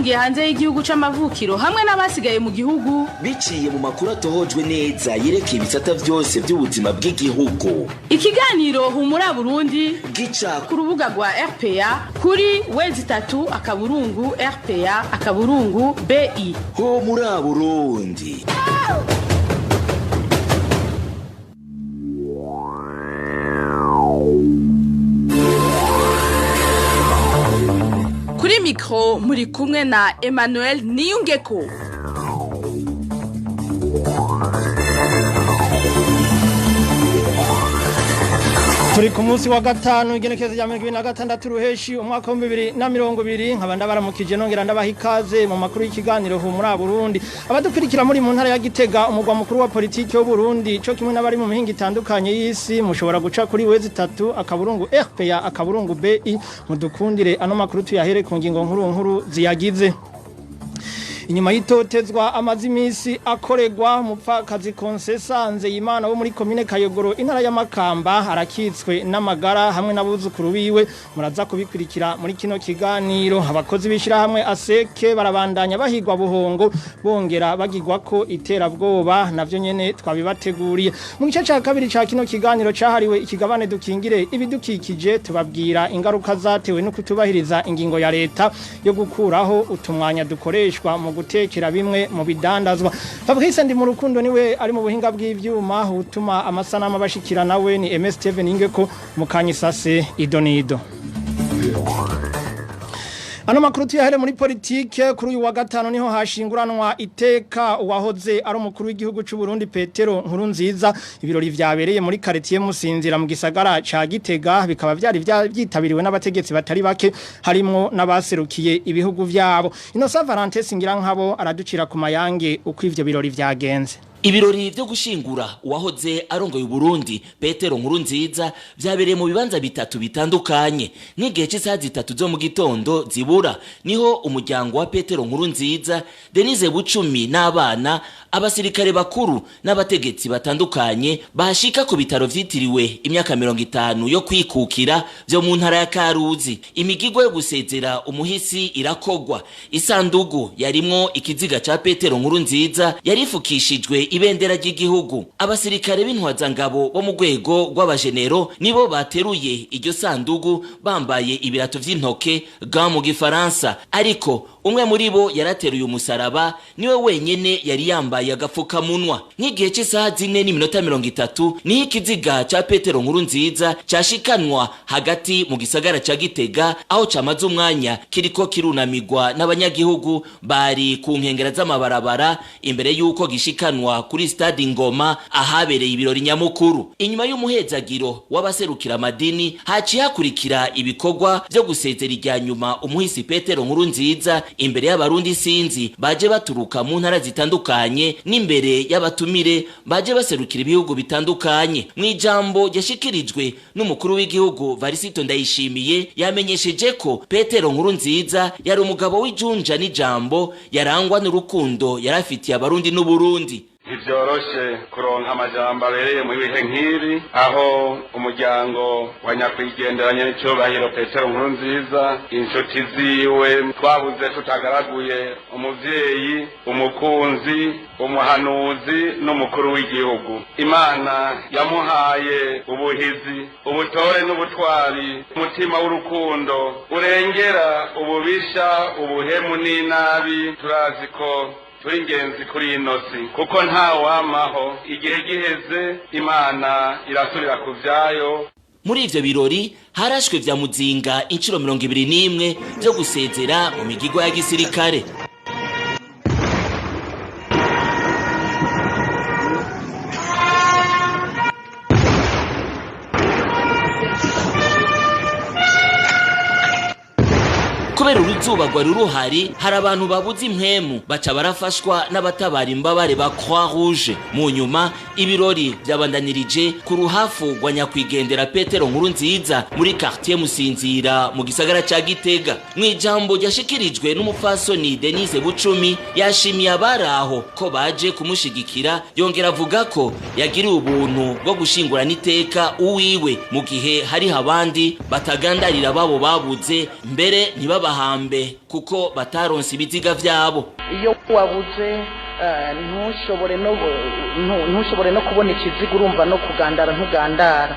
Abahungiye hanze y'igihugu c'amavukiro hamwe n'abasigaye mu gihugu. Biciye mu makuru atohojwe neza yerekeye ibisata vyose vy'ubuzima bw'igihugu. Ikiganiro Humura Burundi gica ku rubuga rwa RPA kuri w3.rpa.bi. Ho muri Burundi. Kuri mikro muri kumwe na Emmanuel Niyungeko. Turi ku munsi wa gatanu, igenekerezo rya 2026 ruheshi umwaka wa 2020. Nkaba ndabaramukije, nongera ndabaha ikaze mu makuru y'ikiganiro Humura Burundi. Abadukurikira muri mu ntara ya Gitega, umugwa mukuru wa politiki w'u Burundi, co kimwe n'abari mu mihinga itandukanye y'isi, mushobora guca kuri w3.rpa.bi. Mudukundire ano makuru tuyahere ku ngingo nkuru nkuru ziyagize. Inyuma y'itotezwa amaze iminsi akoregwa, umupfakazi Konsesa Nzeyimana wo muri komine Kayogoro, intara ya Makamba, arakitswe n'amagara hamwe n'abuzukuru biwe. Muraza kubikurikira muri kino kiganiro. Abakozi b'ishirahamwe Aseke barabandanya bahigwa buhongo, bongera bagirwa ko iterabwoba, navyo nyene twabibateguriye. Mu gice ca kabiri ca kino kiganiro cahariwe ikigabane dukingire ibidukikije, tubabwira ingaruka zatewe no kutubahiriza ingingo ya leta yo gukuraho utumwanya dukoreshwa mu gutekera bimwe mu bidandazwa. Fabrice ndi mu rukundo niwe ari mu buhinga bw'ivyuma, utuma amasanamu abashikira nawe ni MS Steven Ingeko. Mukanyisase idonido. Ano makuru tuyahere muri politike. Kuri uyu wa gatanu niho hashinguranwa iteka uwahoze ari umukuru w'igihugu c'u Burundi Petero Nkurunziza. Ibirori vyabereye muri quartier Musinzira mu gisagara ca Gitega, bikaba vyari vyitabiriwe n'abategetsi batari bake, harimwo n'abaserukiye ibihugu vyabo. Innocent Valentin Singirankabo araducira ku mayange uko ivyo birori vyagenze. Ibirori vyo gushingura uwahoze arongoye Burundi Petero Nkurunziza vyabereye mu bibanza bitatu bitandukanye. Nk'igihe c'isaha 3 zo mu gitondo zibura niho umuryango wa Petero Nkurunziza, Denise Bucumi n'abana, abasirikare bakuru n'abategetsi batandukanye bashika ku bitaro vyitiriwe imyaka 50 yo kwikukira vyo mu ntara ya Karuzi. Imigigwa yo gusezera umuhisi irakogwa. Isandugu yarimwo ikiziga ca Petero Nkurunziza yarifukishijwe ibendera ry'igihugu. Abasirikare b'intwazangabo bo mu rwego rw'abajenero nibo bateruye iryo sandugu, bambaye ibirato vy'intoke, gants mu gifaransa, ariko umwe muri bo yarateruye umusaraba, niwe wenyene yari yambaye agapfukamunwa. Nk'igihe c'isaha 4:30 niho ikiziga ca Petero Nkurunziza cashikanwa hagati mu gisagara ca Gitega, aho camaze umwanya kiriko kirunamigwa n'abanyagihugu bari ku nkengera z'amabarabara imbere y'uko gishikanwa kuri stade Ngoma ahabereye ibirori nyamukuru. Inyuma y'umuhezagiro w'abaserukira amadini haciye hakurikira ibikorwa vyo gusezera irya nyuma umuhisi Petero Nkurunziza imbere y'abarundi sinzi baje baturuka mu ntara zitandukanye n'imbere y'abatumire baje baserukira ibihugu bitandukanye. Mu ijambo yashikirijwe n'umukuru w'igihugu Varisito Ndayishimiye, yamenyesheje ko Petero Nkurunziza yari umugabo w'ijunja n'ijambo, yarangwa n'urukundo yarafitiye abarundi n'Uburundi. Ntivyoroshe kuronka amajambo abereye mu bihe nk'ibi, aho umuryango wa nyakwigenderanye n'icyubahiro Petero Nkurunziza, inshuti ziwe, twabuze tutagaraguye umuvyeyi, umukunzi, umuhanuzi n'umukuru w'igihugu. Imana yamuhaye ubuhizi, ubutore n'ubutwari, umutima w'urukundo urengera ububisha, ubuhemu n'inabi. Turazi ko turi ingenzi kuri ino si, kuko nta wamaho igihe giheze, Imana irasubira ku vyayo. Muri ivyo birori harashwe vya muzinga incuro 21 vyo gusezera mu migigwa ya gisirikare. Kubera uruzuba rwari ruhari, hari abantu babuze impwemu, baca barafashwa n'abatabara imbabare ba Croix Rouge. Mu nyuma ibirori byabandanirije ku ruhafu rwa nyakwigendera Petero Nkurunziza muri quartier Musinzira mu gisagara ca Gitega. Mu ijambo ryashikirijwe n'umupfasoni Denise Bucumi, yashimiye abari aho ko baje kumushigikira, yongera avuga ko yagiriwe ubuntu bwo gushingurana iteka uwiwe mu gihe hariho abandi batagandarira babo babuze, mbere ntibabahambe. Ntibahambe kuko bataronse ibiziga vyabo. Iyo wabuze ntushobore no kubona ikiziga, urumva no kugandara ntugandara.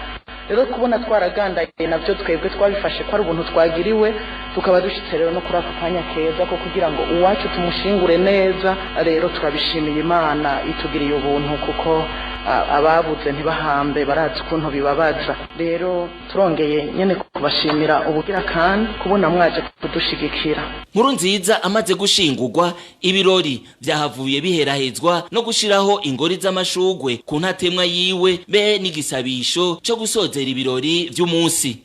Rero kubona twaragandaye navyo twebwe twabifashe ko ari ubuntu twagiriwe, tukaba dushitse rero no kuri aka kanya keza ko kugira ngo uwacu tumushingure neza. Rero turabishimiye Imana itugiriye ubuntu, kuko ababuze ntibahambe barazi ukuntu bibabaza. Rero turongeye nyene kubashimira ubugira kandi kubona mwaje kudushigikira. Nkurunziza amaze gushingurwa, ibirori vyahavuye biherahezwa no gushiraho ingori z'amashugwe ku ntatemwa yiwe be n'igisabisho co gusozera ibirori vy'umunsi.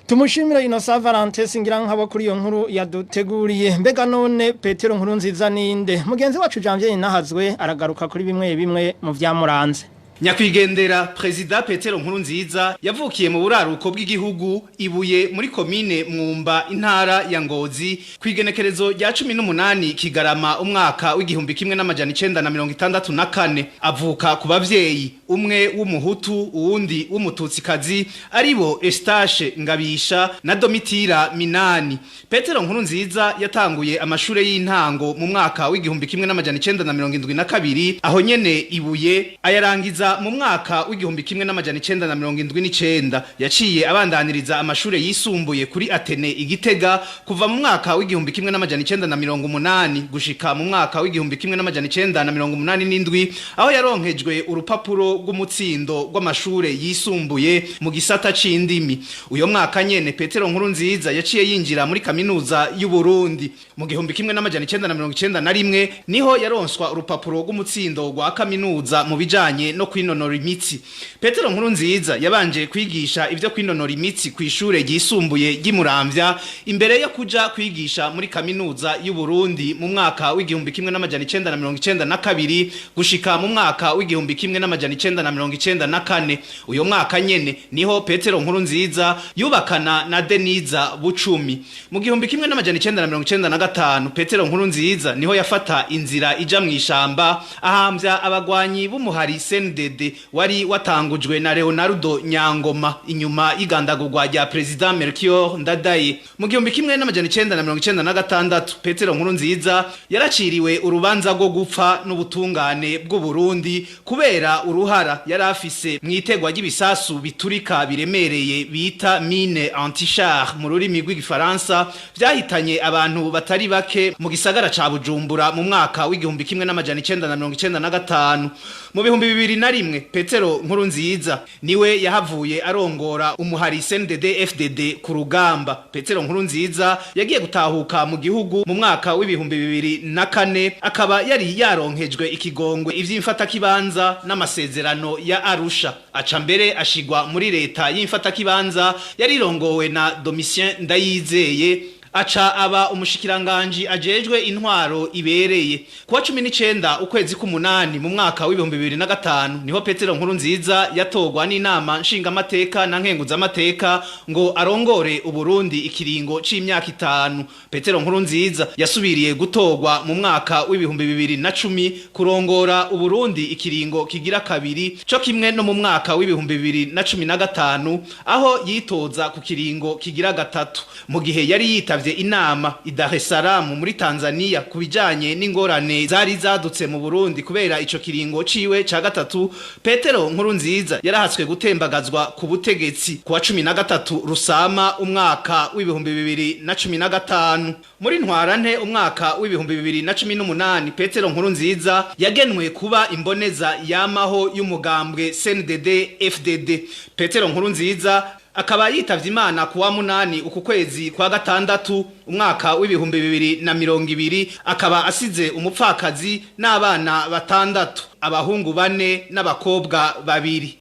Tumushimira Innocent Valentin ngira nkabo kuri iyo nkuru yaduteguriye. Mbega none Petero Nkurunziza ninde? Mugenzi wacu Janvier Nahazwe aragaruka kuri bimwe bimwe mu vyamuranze. Nyakwigendera Prezida Petero Nkurunziza yavukiye mu buraruko bw'igihugu, Ibuye, muri komine Mwumba, intara ya Ngozi, kwigenekerezo rya 18 Kigarama umwaka w'1964. Avuka ku bavyeyi, umwe w'umuhutu uwundi w'umututsikazi, aribo Eustache Ngabisha na Domitira Minani. Petero Nkurunziza yatanguye amashure y'intango mu mwaka w'1972 aho nyene Ibuye, ayarangiza mu mwaka w'1979. Yaciye abandaniriza amashure yisumbuye kuri Athénée Igitega kuva mu mwaka w'1980 gushika mu mwaka w'1987, aho yaronkejwe urupapuro rw'umutsindo rw'amashure yisumbuye mu gisata c'indimi. Uyo mwaka nyene Petero Nkurunziza yaciye yinjira muri Kaminuza y'u Burundi. Mu 1991 niho yaronswa urupapuro rw'umutsindo rwa kaminuza mu bijanye no kwinonora imitsi. Petero Nkurunziza yabanje kwigisha ivyo kwinonora imitsi kw'ishure ryisumbuye ry'Imuramvya imbere yo kuja kwigisha muri Kaminuza y'u Burundi mu mwaka w'1992 gushika mu mwaka w'1994. Uyo mwaka nyene niho Petero Nkurunziza yubakana na Deniza Bucumi. Mu 1995 Petero Nkurunziza niho yafata inzira ija mw'ishamba, ahambya abagwanyi b'umuhari CNDD wari watangujwe na Leonardo Nyangoma inyuma y'igandagurwa rya President Melchior Ndadaye. Mu 1996 Petero Nkurunziza yaraciriwe urubanza rwo gupfa n'ubutungane bw'u Burundi kubera uruhara yari afise mw'itegwa ry'ibisasu biturika biremereye bita mine antichar mu rurimi rw'igifaransa, vyahitanye abantu batari bake mu gisagara ca Bujumbura mu mwaka w'1995. Mu 2001 Petero Nkurunziza niwe yahavuye arongora umuhari CNDD FDD ku rugamba. Petero Nkurunziza yagiye gutahuka mu gihugu mu mwaka w'2004, akaba yari yaronkejwe ikigongwe ivy'imfatakibanza n'amasezerano ya Arusha, aca mbere ashigwa muri leta y'imfatakibanza yarirongowe na Domitien Ndayizeye, aca aba umushikiranganji ajejwe intwaro ibereye. Kuwa 19 ukwezi k'umunani mu mwaka w'2005 niho Petero Nkurunziza yatorwa n'inama nshingamateka na nkenguzamateka ngo arongore Uburundi ikiringo c'imyaka 5. Petero Nkurunziza yasubiriye gutorwa mu mwaka w'2010 kurongora Uburundi ikiringo kigira kabiri, co kimwe no mu mwaka w'2015 aho yitoza ku kiringo kigira gatatu. Mu gihe yari yitavye inama i Dar es Salaam muri Tanzania ku bijanye n'ingorane zari zadutse mu Burundi kubera ico kiringo ciwe ca gatatu, Petero Nkurunziza yarahatswe gutembagazwa ku butegetsi kuwa 13 Rusama umwaka w'2015. Muri Ntwarante umwaka w'2018 Petero Nkurunziza yagenwe kuba imboneza yamaho y'umugambwe CNDD FDD. Petero Nkurunziza akaba yitavye Imana kuwa 8 uku kwezi kwa gatandatu umwaka w'2020, akaba asize umupfakazi n'abana batandatu, abahungu bane n'abakobwa babiri.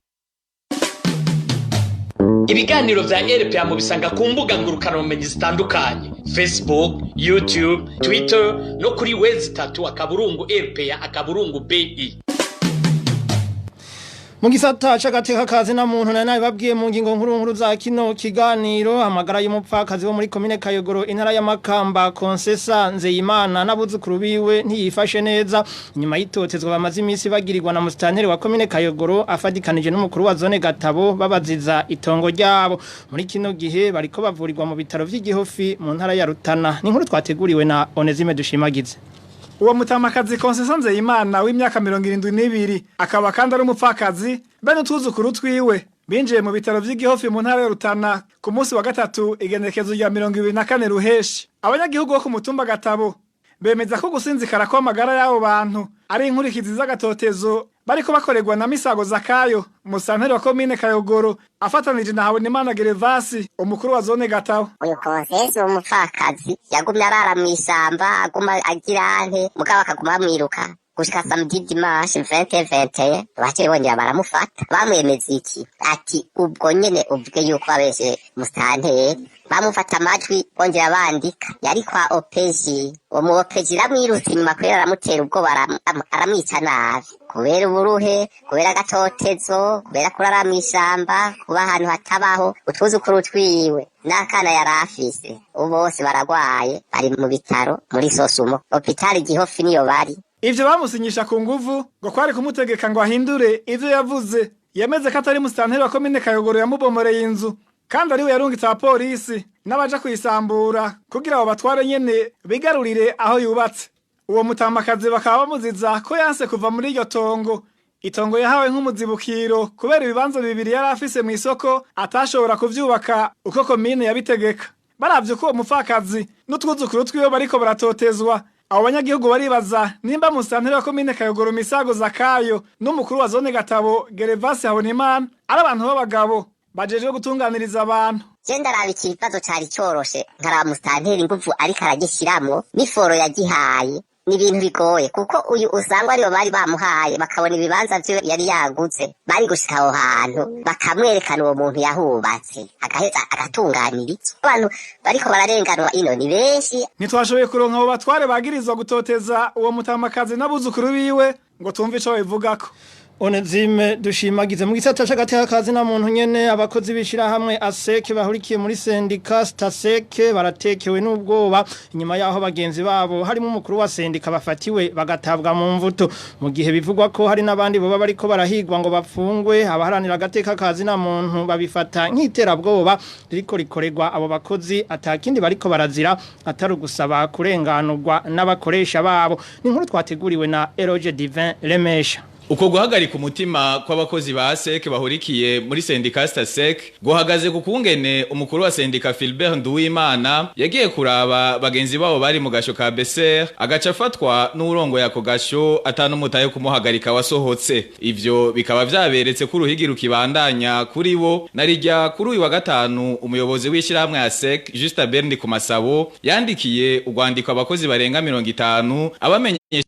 Ibiganiro vya RPA mubisanga ku mbuga ngurukanabumenyi zitandukanye: Facebook, YouTube, Twitter no kuri www.rpa.bi. Mu gisata c'agateka kazi na muntu na nawe babwiye mu ngingo nkuru nkuru za kino kiganiro, amagara y'umupfakazi wo muri komine Kayogoro, intara ya Makamba, Konsesa Nzeyimana, n'abuzukuru biwe ntiyifashe neza inyuma y'itotezwa bamaze iminsi bagirirwa na musitanteri wa komine Kayogoro afadikanije n'umukuru wa zone Gatabo, babaziza itongo ryabo. Muri kino gihe bariko bavurirwa mu bitaro vy'igihofi mu ntara ya Rutana. Ni inkuru twateguriwe na Onezime Dushimagize. Uwo mutamakazi Konsesa Nzeyimana w'imyaka 72, akaba kandi ari umupfakazi, bene utwuzukuru twiwe binjiye mu bitaro vy'igihofi mu ntara ya Rutana ku munsi wa gatatu, igenekezo rya 24 Ruheshi. Abanyagihugu bo ku mutumba Gatabo bemeza ko gusinzikara kw'amagara y'abo bantu ari inkurikizi z'agatotezo bariko bakorerwa na Misago Zakayo, musanteri wa komine Kayogoro, afatanije na Habonimana Gerevasi, umukuru wa zone Gatabo. Uyu Konsesi w'umupfakazi yagumye arara mw'ishyamba, aguma agira ante, mugabo akaguma bamwiruka gushika samedi, dimanche 20 21, baciye bongera baramufata. Bamwemeza iki? Ati ubwo nyene ubwe yuko babeshe musitanteri, bamufata amajwi, bongera bandika yari kwa OPJ. Uwo mu OPJ aramwirutse inyuma kubera aramutera ubwoba, aramwica nabi kubera uburuhe, kubera agatotezo, kubera kurara mw'ishamba, kuba ahantu hatabaho. Utwuzukuru twiwe n'akana yari afise ubu bose baragwaye, bari mu bitaro muri Sosumo, hôpital Gihofi niyo bari. Ivyo bamusinyisha ku nguvu ngo kwari kumutegeka ngo ahindure ivyo yavuze, yemeze ko atari musitanteri wa komine Kayogoro yamubomoreye inzu, kandi ariwe yarungitse abapolisi n'abaja kuyisambura kugira abo batware nyene bigarurire aho yubatse. Uwo mutamakazi bakaba bamuziza ko yanse kuva muri iryo tongo, itongo yahawe nk'umuzibukiro kubera ibibanza bibiri yari afise mu isoko atashobora kuvyubaka uko komine yabitegeka. Baravye ko uwo mupfakazi n'utwuzukuru twiwe bariko baratotezwa, abo banyagihugu baribaza nimba musitanteri wa komine Kayogoro Misago Zakayo n'umukuru wa zone Gatabo Gerevasi Habonimana ari abantu b'abagabo bajejwe gutunganiriza abantu. Je ndaraba ikibazo cari coroshe, nkaraba musitanteri inguvu ariko aragishiramwo n'iforo yagihaye. Ni ibintu bigoye kuko uyu usangwa aribo bari bamuhaye, bakabona ibibanza vyo yari yaguze, bari gushika aho hantu bakamwerekana uwo muntu yahubatse, agaheza agatunganirizwa. Abantu bariko bararenganwa ino ni benshi. Ntitwashoboye kuronka abo batware bagirizwa gutoteza uwo mutamakazi n'abuzukuru biwe ngo tumve ico babivugako. Onezime Dushimagize. Mu gisata c'agateka kazi na muntu nyene, abakozi bishira hamwe ASEC bahurikiye muri sendika Staseke baratekewe n'ubwoba inyuma yaho bagenzi babo harimo umukuru wa sendika bafatiwe bagatabwa mu mvuto, mu gihe bivugwa ko hari n'abandi boba bariko barahigwa ngo bafungwe. Abaharanira agateka kazi na muntu babifata nk'iterabwoba ririko rikorerwa abo bakozi, atakindi bariko barazira atari ugusaba kurenganurwa n'abakoresha babo. Ni inkuru twateguriwe na Eroge Divin Remesha. Uko guhagarika umutima kw'abakozi ba ASEC bahurikiye muri sendika Stasec guhagaze ku kungene umukuru wa sendika Philbert Nduwimana yagiye kuraba bagenzi babo bari mu gasho ka Besser, agaca afatwa n'urongo yako gasho atanumutaye kumuhagarika wasohotse. Ivyo bikaba vyaberetse ko uruhigi rukibandanya kuri bo, narijya kuri uyu wa gatanu umuyobozi w'ishirahamwe ASEC Justin Berni ku Masabo yandikiye urwandiko abakozi barenga 50, abamenyesha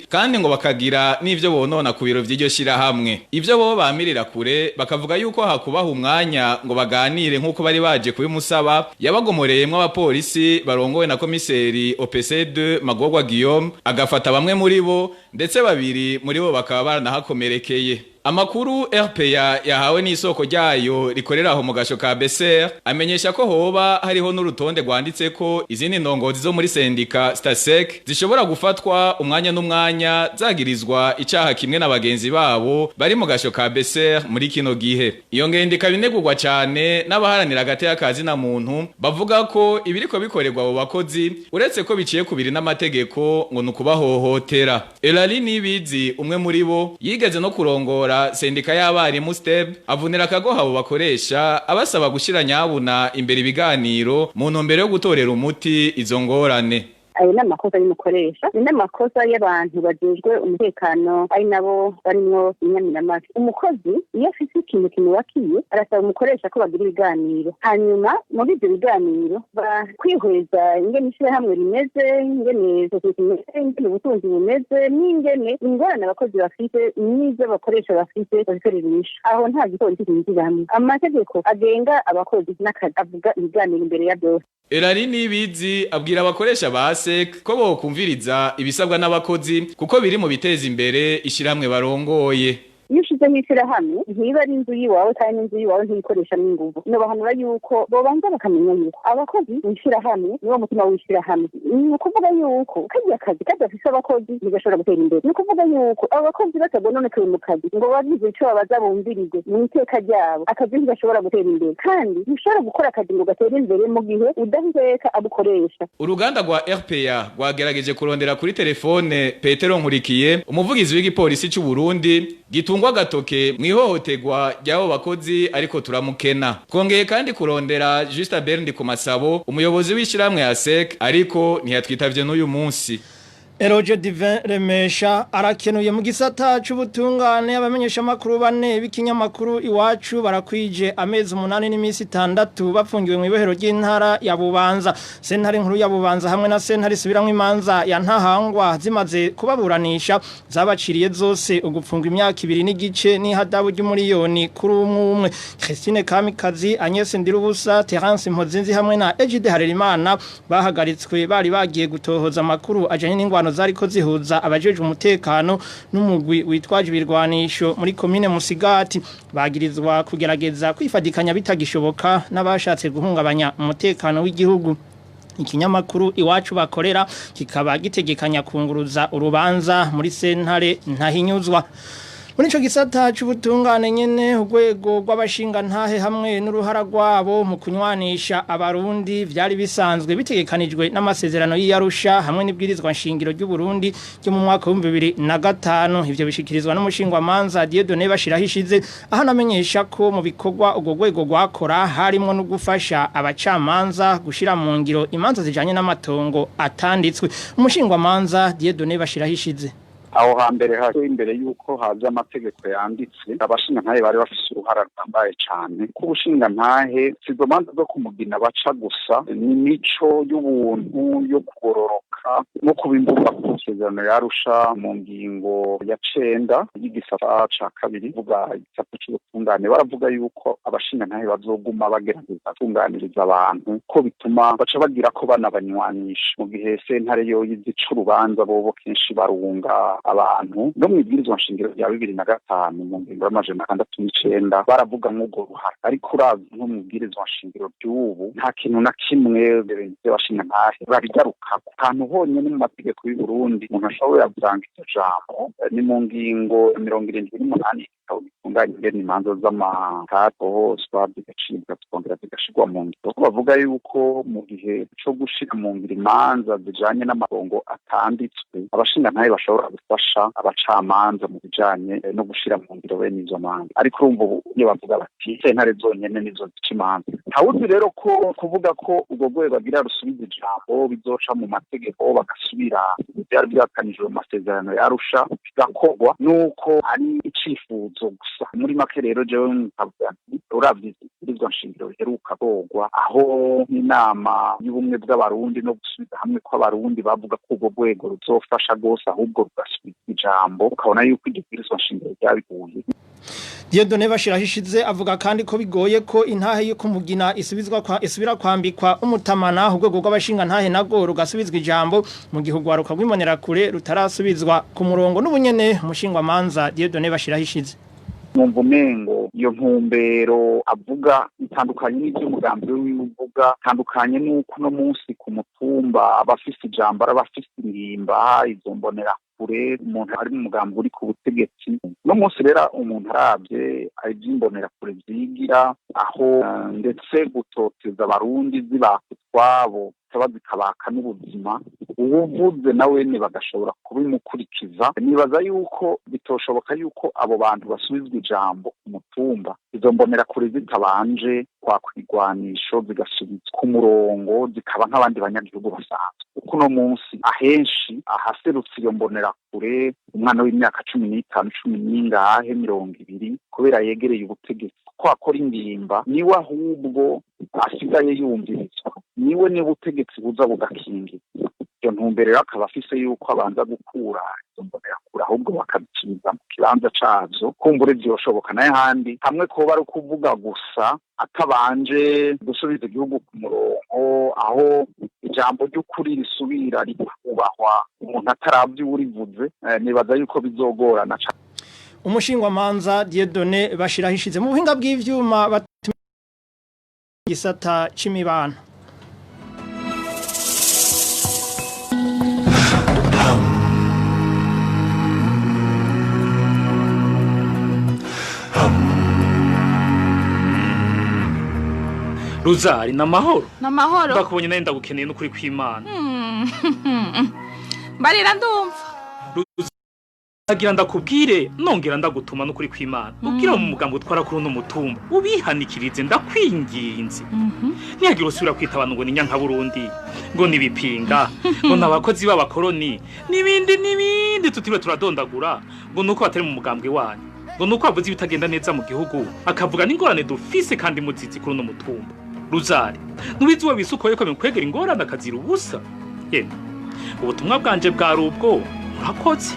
kandi ngo bakagira n'ivyo bonona ku biro vy'iryo shirahamwe. Ivyo bo bamirira kure, bakavuga yuko hakubaha umwanya ngo baganire nk'uko bari baje kubimusaba, yabagomoreyemwo abapolisi barongowe na komiseri OPC2 Magorwa Guillaume, agafata bamwe muri bo, ndetse babiri muri bo bakaba baranahakomerekeye. Amakuru RPA yahawe n'isoko ryayo rikorera aho mu gasho ka Besser amenyesha ko hoba hariho n'urutonde rwanditse ko izindi ndongozi zo muri sendika Stasec zishobora gufatwa umwanya n'umwanya zagirizwa icaha kimwe na bagenzi babo bari mu gasho ka Besser muri kino gihe. Iyo ngendo ikaba inegurwa cane n'abaharanira agateka kazi na muntu, bavuga ko ibiriko bikorerwa abo bakozi, uretse ko biciye kubiri n'amategeko, ngo nukubahohotera. Elali Nibizi, umwe muri bo yigeze no kurongora sendika y'abarimu STEB, avunira akagoha abo bakoresha, abasaba gushira nyabuna imbere ibiganiro mu ntumbero yo gutorera umuti izo ngorane. Ayo ni amakosa y'umukoresha, ni n'amakosa y'abantu bajejwe umutekano, ari nabo barimwo inyamiramabi. Umukozi iyo afise ikintu kimubakiye arasaba umukoresha ko bagira ibiganiro, hanyuma muri ibyo biganiro bakwihweza ingene ishirahamwe rimeze, ingene sosiyete imeze, ingene ubutunzi bumeze, n'ingene ingorane abakozi bafite n'ivyo abakoresha bafite babitorera inyishu. Aho nta gipolisi kinjiramwo. Amategeko agenga abakozi n'akazi avuga ibiganiro imbere ya byose. Erari Nibizi abwira abakoresha ba ASEC ko bokumviriza ibisabwa n'abakozi kuko biri mu biteza imbere ishiramwe barongoye. Iyo ushizeho ishyirahamwe, ntiba ari inzu y'iwawe kandi n'inzu y'iwawe ntiyikoresha n'inguvu. Nobahanura yuko bobanza bakamenya yuko abakozi mw'ishyirahamwe niwo mutima w'ishyirahamwe. Ni ukuvuga yuko kariya kazi kadafise abakozi ntigashobora gutera imbere. Ni ukuvuga yuko abo bakozi batagononekewe mu kazi ngo bagize ico babaza, bumvirize mu iteka ryabo, akazi ntigashobora gutera imbere. Kandi ntushobora gukora akazi ngo gatere imbere mu gihe udahiteka abukoresha. Uruganda rwa RPA rwagerageje kurondera kuri telefone Petero Nkurikiye, umuvugizi w'igipolisi c'u Burundi gitungwa gatoke mwihohoterwa ry'abo bakozi, ariko turamukena. Twongeye kandi kurondera Juste Berndi ku Masabo, umuyobozi w'ishiramwe ASEC, ariko ntiyatwitavye n'uyu munsi. Eroge Divin Remesha arakenuye. Mu gisata c'ubutungane, abamenyesha makuru bane b'ikinyamakuru Iwacu barakwije amezi 8 n'imisi 6 bafungiwe mu ibohero ry'intara ya Bubanza. Sentare nkuru ya Bubanza hamwe na sentare isubiramwo imanza ya Ntahangwa zimaze kubaburanisha, zabaciriye zose ugupfunga imyaka 2 n'igice n'ihadabu ry'umuriyoni kuri umwe umwe. Christine Kamikazi, Agnes Ndirubusa, Terence Mpozinzi hamwe na Egide Harerimana bahagaritswe bari bagiye gutohoza amakuru ajanye n'ingwano zariko zihuza abajeje umutekano n'umugwi witwaje ibirwanisho muri komine Musigati. Bagirizwa kugerageza kwifadikanya bitagishoboka n'abashatse guhungabanya umutekano w'igihugu. Ikinyamakuru Iwacu bakorera kikaba gitegekanya kunguruza urubanza muri sentare ntahinyuzwa. Muri ico gisata c'ubutungane nyene, urwego rw'abashinga ntahe hamwe n'uruhara rwabo mu kunywanisha abarundi vyari bisanzwe bitegekanijwe n'amasezerano y'Arusha hamwe n'ibwirizwa nshingiro ry'u Burundi ryo mu mwaka wa 2005. Ivyo bishikirizwa n'umushingwa manza Dieudonné Bashirahishize, aho anamenyesha ko mu bikorwa urwo rwego rwakora harimwo no gufasha abacamanza gushira mu ngiro imanza zijanye n'amatongo atanditswe. Umushingwa manza Dieudonné Bashirahishize: Aho hambere hato, imbere y'uko haza amategeko yanditse, abashingantahe bari bafise uruhara ruhambaye cane. Ko ubushingantahe si izo manza zo kumugina baca gusa, ni imico y'ubuntu, yo kugororoka no kuba imbuga. Ku masezerano y'Arusha, mu ngingo ya 9 y'igisata ca kabiri, vuga igisata c'ubutungane, baravuga yuko abashingantahe bazoguma bagerageza gutunganiriza abantu, ko bituma baca bagira ko banabanywanisha. Mu gihe sentare yo yizica urubanza, bobo kenshi barunga abantu. No mu ibwirizwa nshingiro rya 2005, mu ngingo ya 609, baravuga nk'urwo ruhara. Ariko uravye nko mu ibwirizwa nshingiro ry'ubu, nta kintu na kimwe by'abashingantahe babigarukako. Ahantu honyene mu mategeko y'u Burundi umuntu ashobora gusanga iryo jambo ni mu ngingo 78 igitabo gitunganya ingene imanza z'amakato hoswa zigacibwa zikongera zigashirwa mu ngiro. Bavuga yuko mu gihe co gushira mu ngiro imanza zijanye n'amatongo atanditswe, abashingantahe bashobora gufasha abacamanza mu bijanye no gushira mu ngiro bene izo manza. Ariko urumva ubu iyo bavuga bati sentare zonyene nizo zica imanza, ntawuzi rero ko kuvuga ko urwo rwego agira rusubiza ijambo bizoca mu mategeko, bagasubira byari byakanijwe mu masezerano y'Arusha bigakorwa, nuko ari icifuzo gusa. Muri make rero, jewe nkavuga nti uravye ibwirizwa nshingiro biheruka kogwa, aho nk'inama y'ubumwe bw'abarundi no gusubiza hamwe kw'abarundi bavuga ko urwo rwego ruzofasha rwose, ahubwo rugasubiza ijambo, ukabona yuko iryo bwirizwa nshingiro ryabiguye. Dieudonné Bashirahishize avuga kandi ko bigoye ko intahe yo kumugina isubizwa kwa isubira kwambikwa umutamana, urwego rw'abashinga ntahe nago rugasubizwa ijambo, mu gihe urwaruka rw'imonera kure rutarasubizwa ku murongo. N'ubunyene umushingwa manza Dieudonné Bashirahishize: Numva umengo iyo ntumbero avuga itandukanye n'ibyo umugambi wiwe uvuga, itandukanye n'uko uno munsi ku mutumba abafise ijambo ari abafise ingimba, izo mbonera kure, umuntu ari mu mugambi uri ku butegetsi. Uno munsi rero umuntu aravye ivy'imbonerakure vyigira aho, ndetse gutoteza abarundi zibaka utwabo, zikaba zikabaka n'ubuzima, uwuvuze na wene bagashobora kubimukurikiza. Nibaza yuko bitoshoboka yuko abo bantu basubizwa ijambo ku mutumba izo mbonerakure zitabanje kwakwa igwanisho, zigasubizwa ku murongo, zikaba nk'abandi banyagihugu basanzwe. Kuko uno munsi ahenshi ahaserutse iyo mbonerakure, umwana w'imyaka 15, cumi n'ingahe, 20, kubera yegereye ubutegetsi ko akora ingimba, niwe ahubwo asigaye yumvirizwa, niwe niba ubutegetsi buza bugakingira. Iyo ntumbero rero akaba afise yuko abanza gukura izo mbonerakure. Ahubwo bakabisubiza mu kibanza cazo, kumbure vyoshoboka. Nayo handi hamwe koba ari ukuvuga gusa atabanje gusubiza igihugu ku murongo, aho ijambo ry'ukuri risubira rikubahwa, umuntu ataravye urivuze, nibaza yuko bizogorana. Umushingwamanza Dieudonné Bashirahishize mu buhinga bw'ivyuma gisata c'imibano. Ruzari, namahoro. Namahoro. Ndakubonye nawe, ndagukeneye n'ukuri kw'Imana. Mbarira ndumva. Agira ndakubwire nongera ndagutuma n'ukuri kw'Imana. Ubwira mu mugambo utwara kuri uno mutumba ubihanikirize, ndakwinginze. Ntiyagira usubira kwita abantu ngo ni nyankaburundi, ngo ni ibipinga, ngo ni abakozi b'abakoroni, n'ibindi n'ibindi tutiriwe turadondagura, ngo nuko batari mu mugambwe wanyu, ngo nuko bavuze ibitagenda neza mu gihugu, akavuga n'ingorane dufise kandi muzizi kuri uno mutumba. Ruzari, nubizi uwo bisukoye ko bimukwegera ingorane akazira ubusa. Yemwe, ubutumwa bwanje bwari ubwo, murakoze.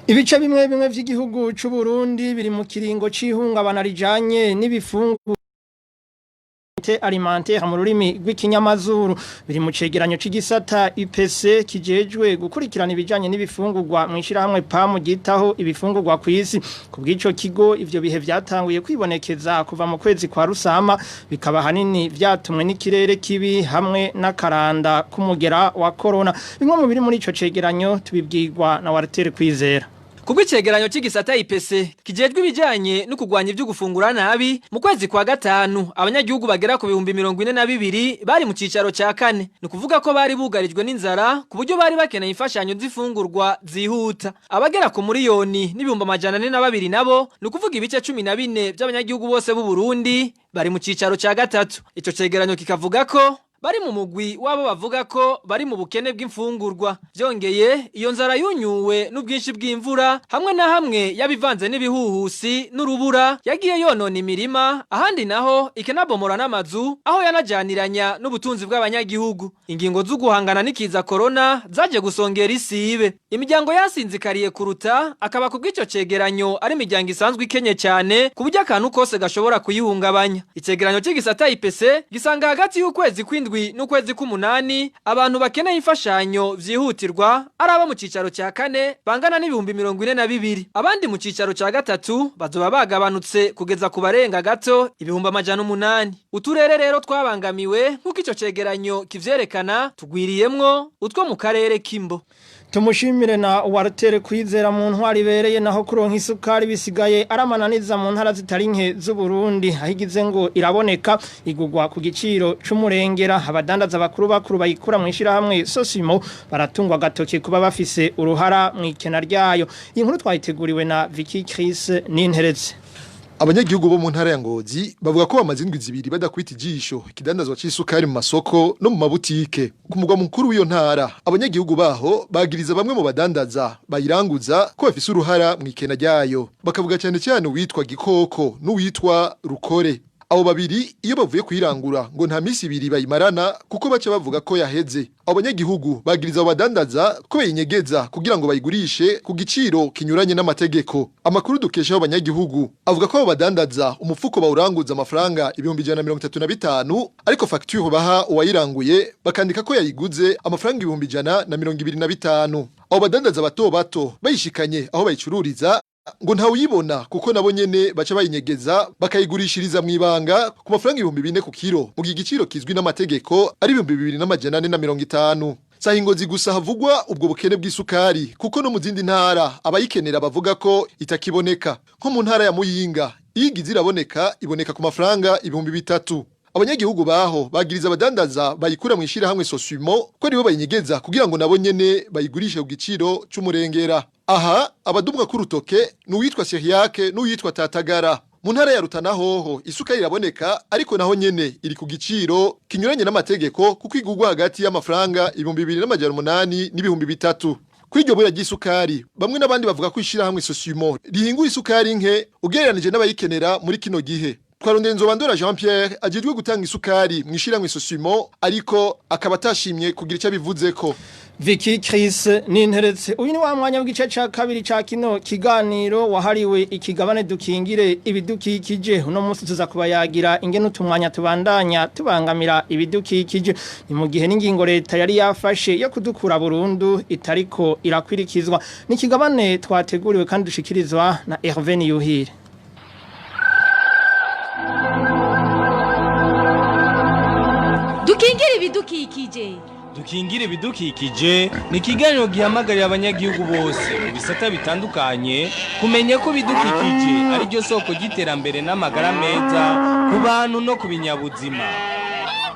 Ibice bimwe bimwe vy'igihugu c'u Burundi biri mu kiringo c'ihungabana rijanye n'ibifungurwa alimentaire mu rurimi rw'ikinyamazuru, biri mu cegeranyo c'igisata IPC kijejwe gukurikirana ibijanye n'ibifungurwa mu ishirahamwe PAM gitaho ibifungurwa kw'isi. Ku bw'ico kigo, ivyo bihe vyatanguye kwibonekeza kuva mu kwezi kwa Rusama, bikaba hanini vyatumwe n'ikirere kibi hamwe n'akaranda k'umugera wa corona. Bimwe mu biri muri ico cegeranyo tubibwirwa na Walter Kwizera. Kubwo icegeranyo c'igisata IPC kijejwe ibijanye no kugwanya ivyo gufungura nabi, mu kwezi kwa gatanu abanyagihugu bagera ku 42,000 bari mu cicaro ca kane, ni kuvuga ko bari bugarijwe n'inzara ku buryo bari bakeneye imfashanyo z'ifungurwa zihuta. Abagera ku 1,402,000 nabo, ni kuvuga ibice 14 by'abanyagihugu bose b'u Burundi, bari mu cicaro ca gatatu. Ico cegeranyo kikavuga ko bari mu mugwi wabo bavuga ko bari mu bukene bw'imfungurwa. Byongeye, iyo nzara yunyuwe n'ubwinshi bw'imvura hamwe na hamwe yabivanze n'ibihuhusi n'urubura, yagiye yonona imirima, ahandi naho ikanabomora n'amazu, aho yanajaniranya n'ubutunzi bw'abanyagihugu. Ingingo zo guhangana n'ikiza corona zaje gusongera isibe. Imiryango yasinzikariye kuruta akaba kubw'ico cegeranyo ari imiryango isanzwe ikenye cyane, ku buryo akantu kose gashobora kuyihungabanya. Icegeranyo c'igisata IPC gisanga hagati y'ukwezi kw'indwi n'ukwezi k'umunani abantu bakeneye imfashanyo vyihutirwa ari abo mu cicaro ca kane bangana n'42,000. Abandi mu cicaro ca gatatu bazoba bagabanutse kugeza ku barenga gato 800,000. Uturere rero twabangamiwe nk'uko ico cegeranyo kivyerekana tugwiriyemwo utwo mu karere k'Imbo. Tumushimire na Walter Kwizera. Mu ntwari ibereye naho, kuronka isukari bisigaye aramananiza mu ntara zitari nke z'u Burundi. Ahigize ngo iraboneka, igugwa ku giciro c'umurengera. Abadandaza bakuru bakuru bayikura mu ishirahamwe Sosimo baratungwa gatoki kuba bafise uruhara mu ikena ryayo. Iyi nkuru twayiteguriwe na Vicky Chris Ninteretse. Abanyagihugu bo mu ntara ya Ngozi bavuga ko bamaze indwi 2 badakwita ijisho ikidandazwa c'isukari mu masoko no mu mabutike. Ku mugwa mukuru w'iyo ntara, abanyagihugu baho bagiriza bamwe mu badandaza bayiranguza ko bafise uruhara mu ikena ryayo, bakavuga cyane cyane uwitwa Gikoko n'uwitwa Rukore. Abo babiri iyo bavuye kuyirangura ngo nta misi 2 bayimarana, kuko baca bavuga ko yaheze. Abo banyagihugu bagiriza abo badandaza ko bayinyegeza kugira ngo bayigurishe ku giciro kinyuranye n'amategeko. Amakuru dukesha abo banyagihugu avuga ko abo badandaza umufuko bawuranguza amafaranga 135,000, ariko facture baha uwayiranguye bakandika ko yayiguze amafaranga 125,000. Abo badandaza bato bato bayishikanye aho bayicururiza ngo ntawuyibona, kuko nabo nyene baca bayinyegeza bakayigurishiriza mwibanga ku mafaranga 4,000 ku kiro, mu gihe igiciro kizwi n'amategeko ari 2450. Sahingozi gusa havugwa ubwo bukene bw'isukari, kuko no mu zindi ntara abayikenera bavuga ko itakiboneka. Nko mu ntara ya Muyinga, iyo igize iraboneka, iboneka ku mafaranga 3,000. Abanyagihugu baho bagiriza abadandaza bayikura mu ishirahamwe Sosumo ko aribo bayinyegeza kugira ngo nabo nyene bayigurishe ku giciro c'umurengera. Aha abadumwa k'urutoke n'uwitwa Seriake n'uwitwa Tatagara. Mu ntara ya Rutana hoho isukari iraboneka, ariko naho nyene iri ku giciro kinyuranye n'amategeko, kuko igurwa hagati y'amafaranga 2800 n'ibihumbi 3. Kuri iryo bura ry'isukari, bamwe n'abandi bavuga ko ishirahamwe Sosumo rihingura isukari nke ugereranije n'abayikenera muri kino gihe. Twarondeye Nzobandora Jean Pierre ajejwe gutanga isukari mu ishirahamwe Sosumo, ariko akaba atashimye kugira icyo abivuzeko. Vicky Chris ninteretse uyu ni wa mwanya w'igice ca kabiri ca kino kiganiro wahariwe ikigabane dukingire ibidukikije. Uno munsi tuza kubayagira ingene utumwanya tubandanya tubangamira ibidukikije, ni mu gihe n'ingingo leta yari yafashe yo kudukura burundu itariko irakwirikizwa. Ni ikigabane twateguriwe kandi dushikirizwa na Hervé Niyuhire. Dukingire ibidukikije. Dukingire ibidukikije ni ikiganiro gihamagarira abanyagihugu bose mu bisata bitandukanye kumenya ko ibidukikije ari ryo soko ry'iterambere n'amagara meza ku bantu no ku binyabuzima.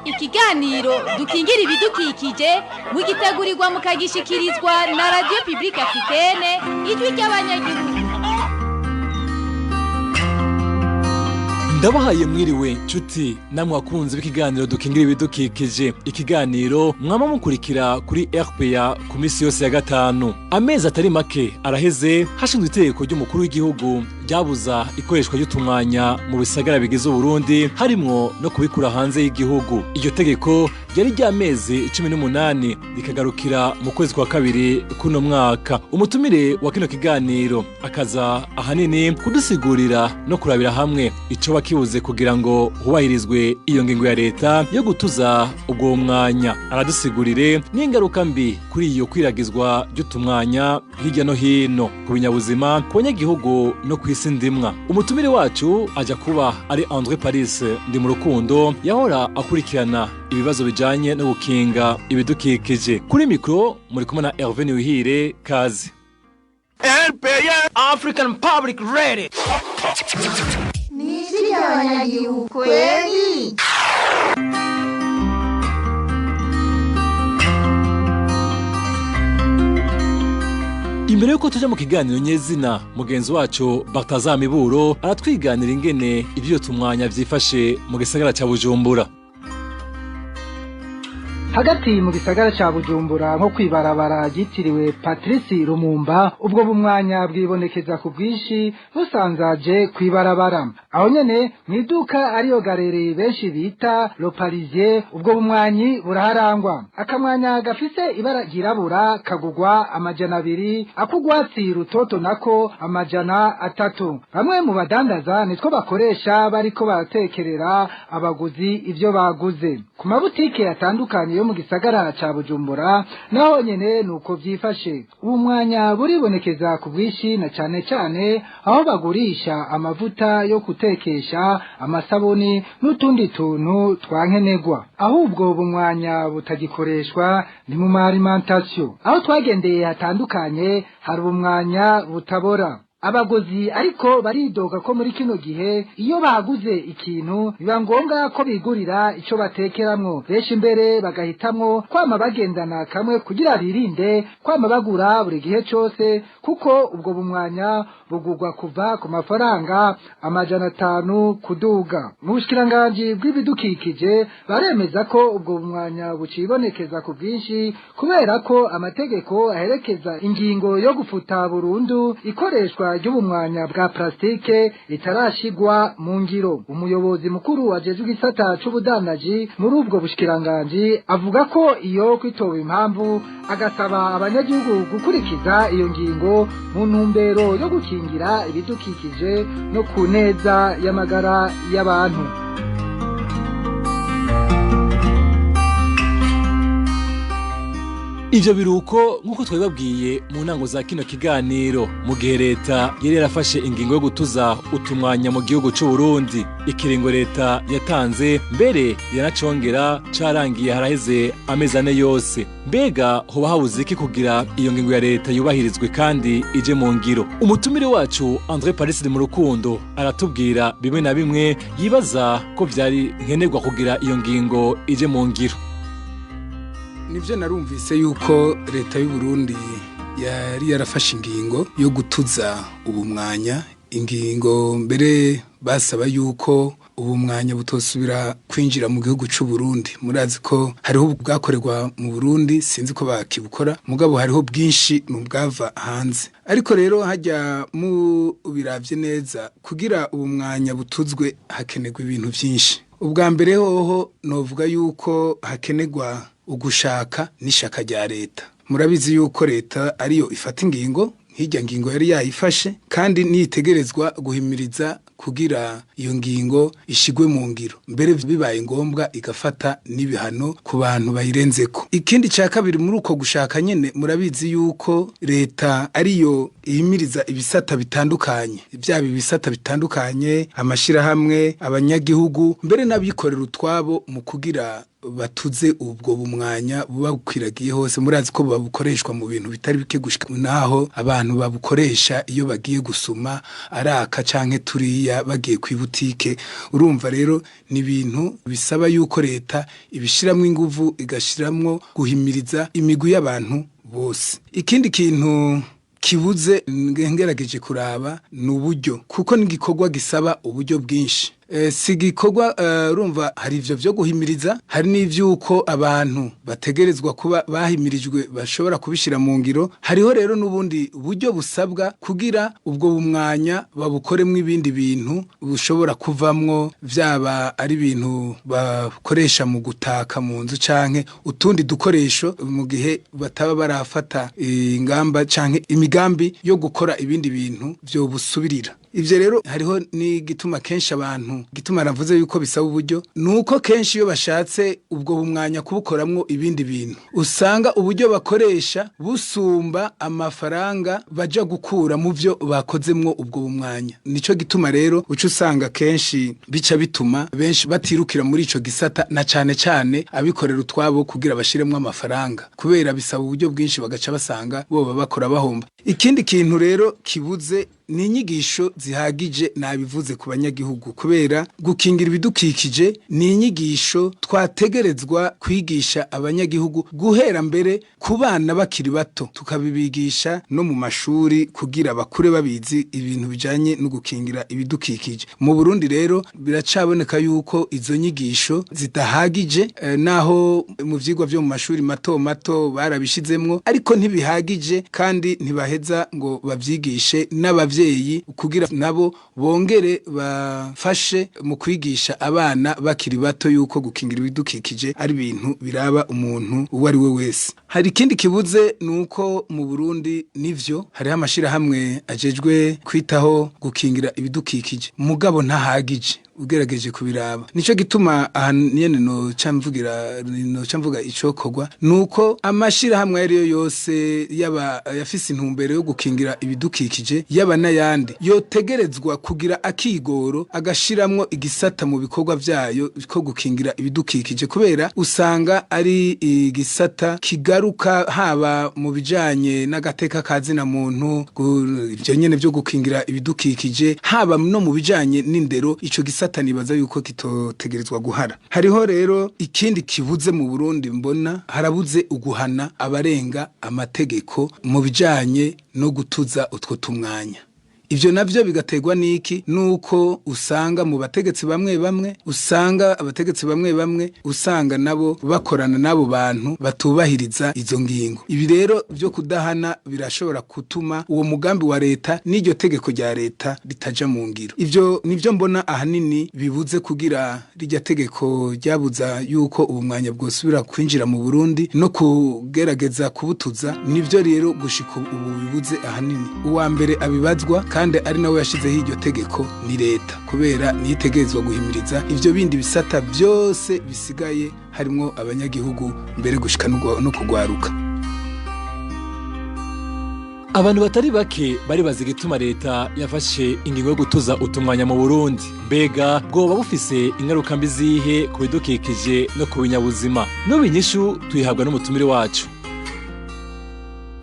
Ikiganiro dukingire ibidukikije mugitegurirwa mukagishikirizwa na Radio Publique Africaine, ijwi ry'abanyagihugu. Ndabahaye mwiriwe nshuti namwe akunze b'ikiganiro dukingira ibidukikije, ikiganiro mwama mukurikira kuri RPA ku minsi yose ya gatanu. Amezi atari make araheze hashinzwe itegeko ry'umukuru w'igihugu ryabuza ikoreshwa ry'utumwanya mu bisagara bigize Uburundi, harimwo no kubikura hanze y'igihugu. Iryo tegeko ryari ry'amezi 18 rikagarukira mu kwezi kwa kabiri kuno mwaka. Umutumire wa kino kiganiro akaza ahanini kudusigurira no kurabira hamwe ico bakibuze kugira ngo hubahirizwe iyo ngingo ya leta yo gutuza ubwo mwanya. Aradusigurire n'ingaruka mbi kuri iyo kwiragizwa ry'utumwanya hirya no hino ku binyabuzima, ku banyagihugu no ku isi ndimwa. Umutumire wacu aja kuba ari André Paris ndi mu rukundo, yahora akurikirana ibibazo bijanye no gukinga ibidukikije. Kuri mikro muri kumwe na Hervé Niyuhire. Kaze. RPA African Public Radio. Ni ijwi ry'abanyagihugu kweli. Imbere yuko tuja mu kiganiro nyezina, mugenzi wacu Bartazar Miburo aratwiganira ingene ivyo tumwanya vyifashe mu gisagara ca Bujumbura. Hagati mu gisagara ca Bujumbura nko kwibarabara ryitiriwe Patrice Lumumba, ubwo bumwanya bwibonekeza ku bwinshi busanzaje kwibarabara. Aho nyene mwiduka ariyo galeri benshi bita Le Parisien, ubwo bumwanyi buraharangwa. Akamwanya gafise ibara ryirabura kagugwa 200, akugwatsi rutoto nako 300. Bamwe mu badandaza nitwo bakoresha bariko baratekerera abaguzi ivyo baguze. Ku mabutike atandukanye yo mu gisagara ca Bujumbura naho nyene nuko vyifashe. Uwo mwanya buribonekeza ku bwinshi na cane cane aho bagurisha amavuta yo gutekesha, amasabuni n'utundi tuntu twankenegwa. Ahubwo bumwanya butagikoreshwa ni mu alimentation. Aho twagendeye hatandukanye hari ubumwanya butabora. Abagozi ariko baridoga ko muri kino gihe iyo baguze ikintu biba ngombwa ko bigurira ico batekeramwo. Benshi mbere bagahitamwo kwama bagendana kamwe kugira birinde kwama bagura buri gihe cose, kuko ubwo bumwanya bugurwa kuva ku mafaranga 500 kuduga. Mu bushikiranganji bw'ibidukikije baremeza ko ubwo bumwanya bucibonekeza ku bwinshi kubera ko amategeko aherekeza ingingo yo gufuta burundu ikoreshwa ry'ubumwanya bwa plastike itarashigwa mu ngiro. Umuyobozi mukuru wajejwe igisata c'ubudandaji muri ubwo bushikiranganji avuga ko iyo kwitoba impamvu, agasaba abanyagihugu gukurikiza iyo ngingo mu ntumbero yo gukingira ibidukikije no ku neza y'amagara y'abantu. Ivyo biruko nkuko twabibabwiye mu ntango za kino kiganiro, mu gihe leta yari yarafashe ingingo yo gutuza utumwanya mu gihugu c'u Burundi. Ikiringo leta yatanze mbere yanacongera carangiye haraheze amezi 4 yose. Mbega hoba habuze iki kugira iyo ngingo ya leta yubahirizwe kandi ije mu ngiro? Umutumire wacu André Paris mu rukundo aratubwira bimwe na bimwe yibaza ko vyari nkenerwa kugira iyo ngingo ije mu ngiro. Nivyo narumvise yuko leta y'u Burundi yari yarafashe ingingo yo gutuza ubumwanya, ingingo mbere basaba yuko Ubu mwanya butosubira kwinjira mu gihugu c'u Burundi. Murazi ko hariho bwakorerwa mu Burundi, sinzi ko bakibukora, mugabo hariho bwinshi mu bwava hanze. Ariko rero hajya mu biravye neza, kugira ubu mwanya butuzwe hakenerwa ibintu byinshi. Ubwa mbere hoho novuga yuko hakenerwa ugushaka n'ishaka rya leta. Murabizi yuko leta ariyo ifata ingingo, nk'irya ngingo yari yayifashe, kandi nitegerezwa guhimiriza kugira iyo ngingo ishigwe mu ngiro, mbere bibaye ngombwa igafata n'ibihano ku bantu bayirenzeko. Ikindi cya kabiri muri uko gushaka nyene, murabizi yuko leta ariyo ihimiriza ibisata bitandukanye, byaba ibisata bitandukanye, amashirahamwe, abanyagihugu, mbere n'abikorera utwabo mu kugira batuze ubwo bumwanya buba bukwiragiye hose. Murazi ko babukoreshwa mu bintu bitari bike, gushika naho abantu babukoresha iyo bagiye gusuma araka canke turiya bagiye ku butike. Urumva rero ni ibintu bisaba yuko leta ibishiramwo inguvu, igashiramwo guhimiriza imigwi y'abantu bose. Ikindi kintu kibuze ngerageje kuraba ni uburyo, kuko n'igikorwa gisaba uburyo bwinshi. Si igikorwa, urumva hari ivyo vyo guhimiriza, hari n'ivyuko abantu bategerezwa kuba bahimirijwe bashobora kubishira mu ngiro. Hariho rero n'ubundi buryo busabwa kugira ubwo bumwanya babukoremwo ibindi bintu bushobora kuvamwo, vyaba ari ibintu bakoresha mu gutaka mu nzu canke utundi dukoresho, mu gihe bataba barafata ingamba canke imigambi yo gukora ibindi bintu vyo busubirira. Ivyo rero hariho n'igituma kenshi abantu, gituma navuze yuko bisaba uburyo, nuko kenshi iyo bashatse ubwo bumwanya kubukoramwo ibindi bintu, usanga uburyo bakoresha busumba amafaranga baja gukura mu vyo bakozemwo ubwo bumwanya. Nico gituma rero uca usanga kenshi bica bituma benshi batirukira muri ico gisata, na cane cane abikorera utwabo, kugira bashiremwo amafaranga, kubera bisaba uburyo bwinshi, bagaca basanga boba bakora bahomba. Ikindi kintu rero kibuze ni inyigisho zihagije, nabivuze, ku banyagihugu, kubera gukingira ibidukikije ni inyigisho twategerezwa kwigisha abanyagihugu guhera mbere ku bana bakiri bato, tukabibigisha no mu mashuri kugira bakure babizi ibintu bijanye no gukingira ibidukikije. Mu Burundi rero biracaboneka yuko izo nyigisho zidahagije, naho mu vyigwa vyo mu mashuri mato mato barabishizemwo, ariko ntibihagije, kandi ntibaheza ngo bavyigishe n'abavyeyi kugira nabo bongere bafashe mu kwigisha abana bakiri bato yuko gukingira ibidukikije ari ibintu biraba umuntu uwo ari we wese. Hari ikindi kibuze, nuko mu Burundi nivyo hariho amashirahamwe ajejwe kwitaho gukingira ibidukikije, mugabo ntahagije ugerageje kubiraba. Nico gituma aha nyene no camvuga icokorwa nuko amashirahamwe ariyo yose, yaba yafise intumbero yo gukingira ibidukikije, yaba n'ayandi, yotegerezwa kugira akigoro agashiramwo igisata mu bikorwa vyayo ko gukingira ibidukikije, kubera usanga ari igisata kigaruka haba mu bijanye n'agateka kazina muntu, ivyo nyene vyo gukingira ibidukikije, haba no mu bijanye n'indero. Ico gisata nibaza yuko kitotegerezwa guhara. Hariho rero ikindi kibuze mu Burundi mbona, harabuze uguhana abarenga amategeko mu bijanye no gutuza utwo tumwanya. Ivyo navyo bigaterwa niki? Nuko usanga mu bategetsi bamwe bamwe, usanga abategetsi bamwe bamwe usanga nabo bakorana n'abo bantu batubahiriza izo ngingo. Ibi rero vyo kudahana birashobora gutuma uwo mugambi wa leta n'iryo tegeko rya leta ritaja mu ngiro. Ivyo nivyo mbona ahanini bibuze kugira rirya tegeko ryabuza yuko ubu mwanya bwosubira kwinjira mu Burundi no kugerageza kubutuza. Nivyo rero gushika ubu bibuze ahanini. Uwa mbere abibazwa kandi ari nawe yashizeho iryo tegeko ni leta, kubera nitegerezwa guhimiriza ivyo bindi bisata byose bisigaye, harimwo abanyagihugu mbere gushika no kugwaruka. Abantu batari bake bari bazi igituma leta yafashe ingingo yo gutuza utumwanya mu Burundi. Mbega bwoba bufise ingaruka mbi zihe ku bidukikije no ku binyabuzima? N'ubu inyishu tuyihabwa n'umutumire wacu.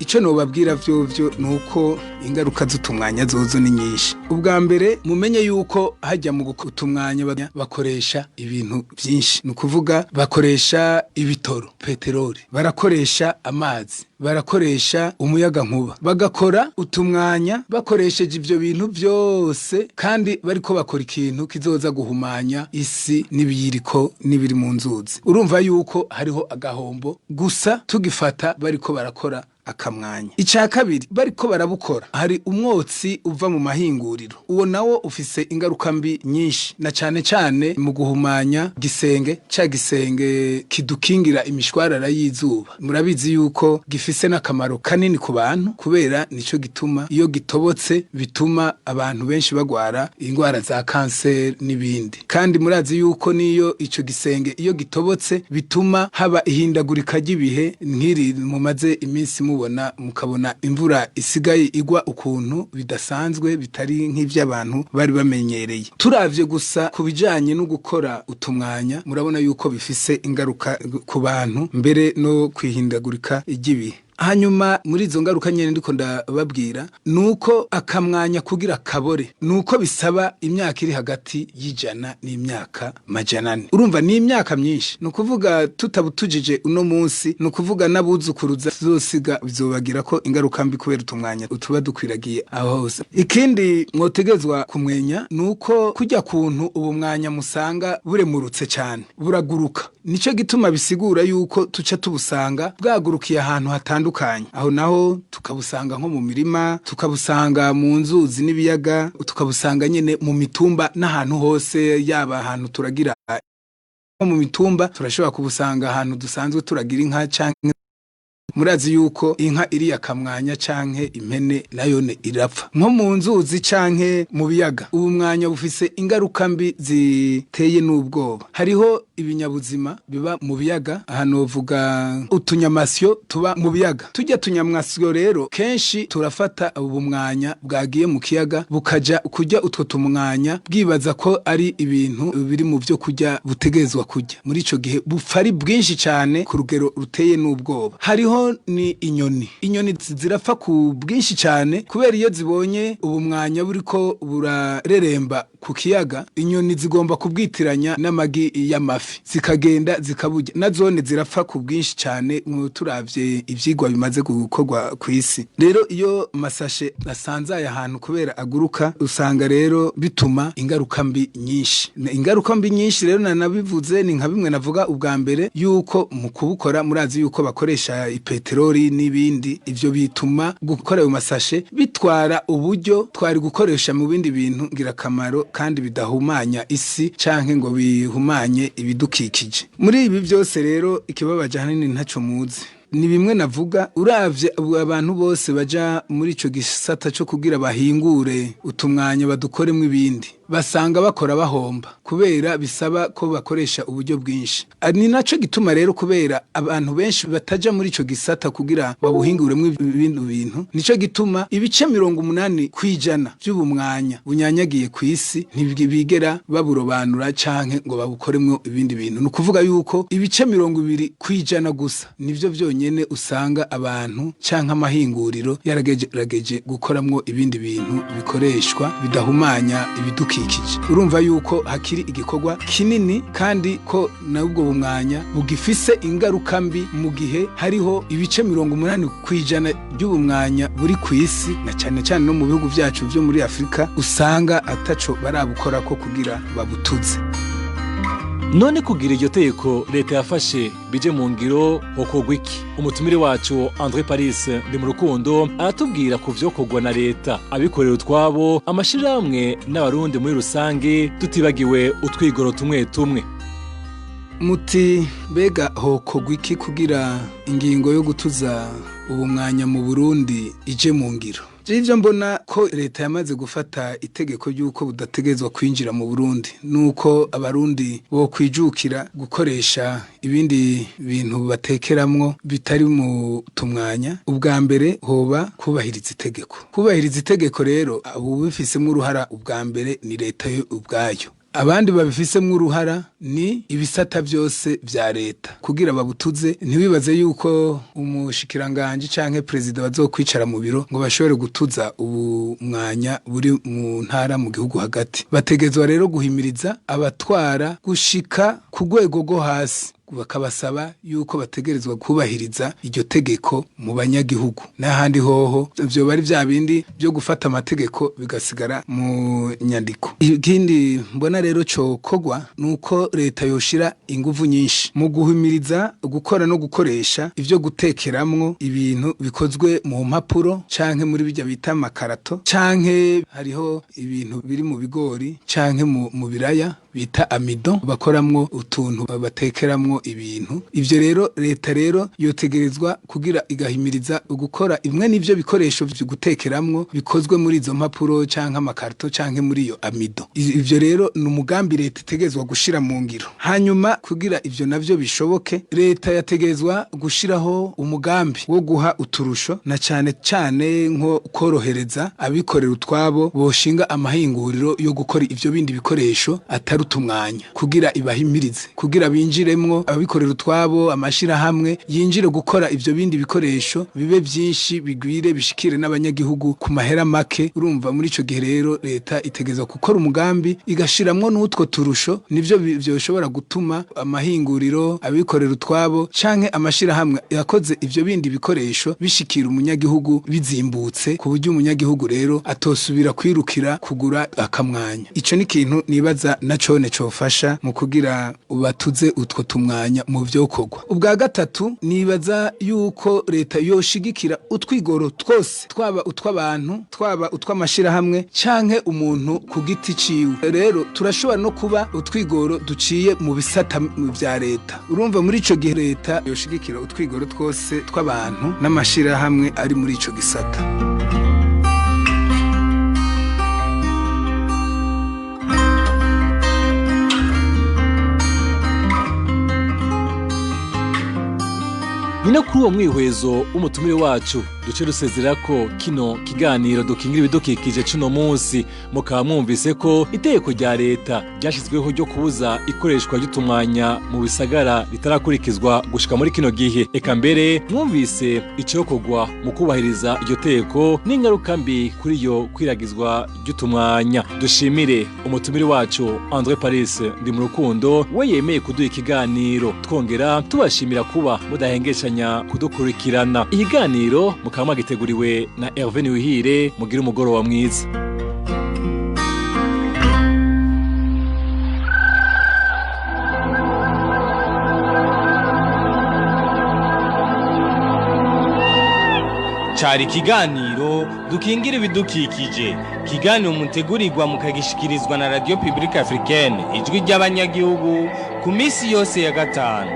Icyo nobabwira vyovyo nuko ingaruka z'utumwanya zozo ni nyinshi. Ubwa mbere mumenye yuko hajya mu gutumwanya bakoresha ibintu byinshi, ni ukuvuga bakoresha ibitoro, peteroli, barakoresha amazi, barakoresha umuyaga nkuba, bagakora utumwanya bakoresheje ivyo bintu byose, kandi bariko bakora ikintu kizoza guhumanya isi n'ibiyiriko n'ibiri mu nzuzi. Urumva yuko hariho agahombo gusa tugifata bariko barakora akamwanya. Icya kabiri, bariko barabukora hari umwotsi uva mu mahinguriro, uwo nawo ufise ingaruka mbi nyinshi, na cane cane mu guhumanya gisenge ca gisenge kidukingira imishwarara y'izuba. Murabizi yuko gifise n'akamaro kanini ku bantu, kubera nico gituma iyo gitobotse bituma abantu benshi bagwara indwara za kanseri n'ibindi. Kandi murazi yuko niyo ico gisenge iyo gitobotse bituma haba ihindagurika ry'ibihe nk'iri mumaze iminsi mubona, mukabona imvura isigaye igwa ukuntu bidasanzwe, bitari nk'ivy'abantu bari bamenyereye. Turavye gusa ku bijanye no gukora utumwanya, murabona yuko bifise ingaruka ku bantu mbere no kwihindagurika ry'ibihe. Hanyuma muri izo ngaruka nyene ndiko ndababwira nuko akamwanya kugira kabore nuko bisaba imyaka iri hagati y'ijana n'imyaka 400. Urumva ni imyaka myinshi, nukuvuga tutabutujije uno munsi, nukuvuga n'abuzukuruza zosiga bizobagira ko ingaruka mbi kubera utumwanya utuba dukwiragiye aho hose. Ikindi mwotegezwa kumwenya nuko kujya kuntu ubu mwanya musanga buremurutse cyane buraguruka, nico gituma bisigura yuko tuca tubusanga bwagurukiye ahantu hatandukanye. Aho naho tukabusanga nko mu mirima, tukabusanga mu nzuzi n'ibiyaga, tukabusanga nyene mu mitumba n'ahantu hose, yaba ahantu turagira mu mitumba turashobora kubusanga ahantu dusanzwe turagira inka, canke murazi yuko inka iri akamwanya canke impene nayone irapfa. Nko mu nzuzi canke mu biyaga, ubu mwanya bufise ingaruka mbi ziteye n'ubwoba. Hariho ibinyabuzima biba mu biyaga, ahantu vuga utunyamasyo tuba mu biyaga. Tujya tunyamasyo rero kenshi turafata ubu mwanya bwagiye mu kiyaga bukaja kujya utwo tumwanya bwibaza ko ari ibintu biri mu byo kujya butegezwa kujya. Muri ico gihe bupfa ari bwinshi cyane ku rugero ruteye n'ubwoba. Hariho ni inyoni, inyoni zirapfa ku bwinshi cyane kubera iyo zibonye ubu mwanya buriko burareremba ku kiyaga, inyoni zigomba kubwitiranya n'amagi y'amafi zikagenda zikaburya, na zone zirapfa ku bwinshi cyane turavye ivyigwa bimaze gukorwa ku isi. Rero iyo masashe asanzaye ahantu kubera aguruka, usanga rero bituma ingaruka mbi nyinshi. Ingaruka mbi nyinshi rero nanabivuze ni nka bimwe navuga ubwa mbere yuko mu kubukora murazi yuko bakoresha peteroli n'ibindi, ivyo bituma gukora ayo masashe bitwara uburyo twari gukoresha mu bindi bintu ngirakamaro kandi bidahumanya isi canke ngo bihumanye ibidukikije. Muri ibi byose rero ikibabaje hanini ntaco muzi ni bimwe navuga, uravye abantu bose baja muri ico gisata cyo kugira bahingure utumwanya badukoremwo ibindi, basanga bakora bahomba kubera bisaba ko bakoresha uburyo bwinshi. Ni naco gituma rero kubera abantu benshi bataja muri ico gisata kugira babuhinguremwo ibindi bintu, nico gituma ibice 80% by'ubumwanya bunyanyagiye ku isi ntibigera baburobanura canke ngo babukoremwo ibindi bintu. Nukuvuga yuko ibice 20% gusa nivyo vyonyene usanga abantu canke amahinguriro yaragerageje gukoramwo ibindi bintu bikoreshwa bidahumanya ibidukikije. Urumva yuko hakiri igikorwa kinini kandi ko nabwo bumwanya bugifise ingaruka mbi mu gihe hariho ibice 80% by'ubumwanya buri ku isi na cyane cyane no mu bihugu byacu byo muri Afrika usanga ataco barabukora ko kugira babutuze. None kugira iryo teko leta yafashe bije mu ngiro hokogwa iki? Umutumire wacu André Paris ndi mu rukundo aratubwira ku vyokorwa na leta, abikorera utwabo, amashirahamwe n'abarundi muri rusange, tutibagiwe utwigoro tumwe tumwe. Muti mbega hokogwa iki kugira ingingo yo gutuza ubu mwanya mu Burundi ije mu ngiro? Ivyo mbona ko leta yamaze gufata itegeko ry'uko budategezwa kwinjira mu Burundi, nuko abarundi bo kwijukira gukoresha ibindi bintu batekeramwo bitari mu tumwanya. Ubwa mbere hoba kubahiriza itegeko. Kubahiriza itegeko rero abo bifisemo uruhara ubwa mbere ni leta yo ubwayo. Abandi babifisemwo uruhara ni ibisata byose vya leta kugira babutuze. Ntiwibaze yuko umushikiranganje canke president bazokwicara mu biro ngo bashobore gutuza ubu mwanya buri mu ntara mu gihugu hagati. Bategezwa rero guhimiriza abatwara gushika ku rwego rwo hasi, bakabasaba yuko bategerezwa kubahiriza iryo tegeko mu banyagihugu. N'ahandi hoho vyo bari vya bindi byo gufata amategeko bigasigara mu nyandiko. Ikindi mbona rero cokogwa nuko leta yoshira inguvu nyinshi mu guhimiriza gukora no gukoresha ivyo gutekeramwo ibintu bikozwe mu mpapuro canke muri bijya bita amakarato, canke hariho ibintu biri mu bigori canke mu biraya bita amidon bakoramwo utuntu batekeramwo ibintu. Ivyo rero leta rero yotegerezwa kugira igahimiriza gukora imwe n'ivyo bikoresho byo gutekeramwo bikozwe muri izo mpapuro canke amakarto canke muri iyo amido. Ivyo rero ni umugambi leta itegerezwa gushira mu ngiro. Hanyuma kugira ivyo navyo bishoboke, leta yategerezwa gushiraho umugambi wo guha uturusho na cane cane nko korohereza abikorera utwabo boshinga amahinguriro yo gukora ivyo bindi bikoresho atari utumwanya, kugira ibahimirize kugira binjiremwo abikorera utwabo, amashirahamwe yinjire gukora ivyo bindi bikoresho bibe byinshi bigwire bishikire n'abanyagihugu ku mahera make. Urumva muri ico gihe rero leta itegezwa gukora umugambi igashiramwo n'utwo turusho, nivyo byoshobora gutuma amahinguriro abikorera utwabo canke amashirahamwe yakoze ivyo bindi bikoresho bishikira umunyagihugu bizimbutse, ku buryo umunyagihugu rero atosubira kwirukira kugura akamwanya. Ico ni kintu nibaza naco cofasha mu kugira ubatuze utwo tumwanya mu vyokorwa. Ubwa gatatu nibaza yuko leta yoshigikira utwigoro twose, twaba utw'abantu, twaba utw'amashirahamwe canke umuntu ku giti ciwe. Rero turashobora no kuba utwigoro duciye mu bisata vya leta. Urumva muri ico gihe leta yoshigikira utwigoro twose tw'abantu n'amashirahamwe ari muri ico gisata. Nino kuri uwo mwihwezo w'umutumire wacu duce dusezera ko kino kiganiro dukingira ibidukikije cuno munsi. Mukaba mwumvise ko itegeko rya leta ryashizweho ryo kubuza ikoreshwa ry'utumwanya mu bisagara ritarakurikizwa gushika muri kino gihe. Eka mbere mwumvise icokorwa mu kubahiriza iryo tegeko n'ingaruka mbi kuri yo kwiragizwa ry'utumwanya. Dushimire umutumire wacu André Paris ndi mu rukundo we yemeye kuduha ikiganiro, twongera tubashimira kuba mudahengeshanya kudukurikirana. Ikiganiro mukaba mwagiteguriwe na Hervé Niwihire. Mugire umugoroba mwiza. Cari ikiganiro dukingira ibidukikije, ikiganiro mutegurirwa mukagishikirizwa na Radio Publique Africaine ijwi ry'abanyagihugu ku misi yose ya gatanu.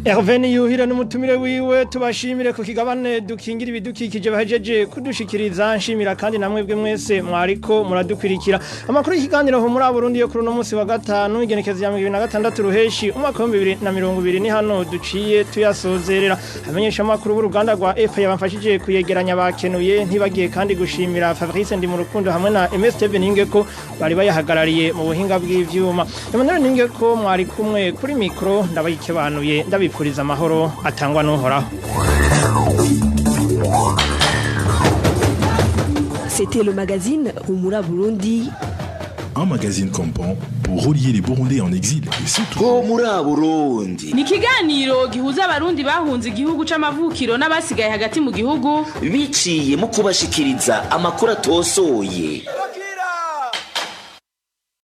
Hervé Niyuhire n'umutumire wiwe tubashimire ku kigabane dukingira ibidukikije bahejeje kudushikiriza. Nshimira kandi namwe bwe mwese mwariko muradukwirikira. Amakuru y'ikiganiro ho muri Burundi yo kuri uno munsi wa gatanu igenekezo ya 2026 ruheshi umwaka wa 2020 ni hano duciye tuyasozerera. Amenyesha amakuru b'uruganda rwa F yabamfashije kuyegeranya bakenuye, ntibagiye kandi gushimira Fabrice ndi mu rukundo hamwe na MS Steven Ningeko bari bayahagarariye mu buhinga bw'ivyuma. Emmanuel Ningeko mwari kumwe kuri micro ndabayikebanuye ndabipfuriza amahoro atangwa n'Uhoraho. C'était le magazine Humura Burundi. Un magazine campant pour relier les Burundais en exil et surtout Humura Burundi. Ni ikiganiro gihuza abarundi bahunze igihugu c'amavukiro n'abasigaye hagati mu gihugu biciye mu kubashikiriza amakuru atosoye.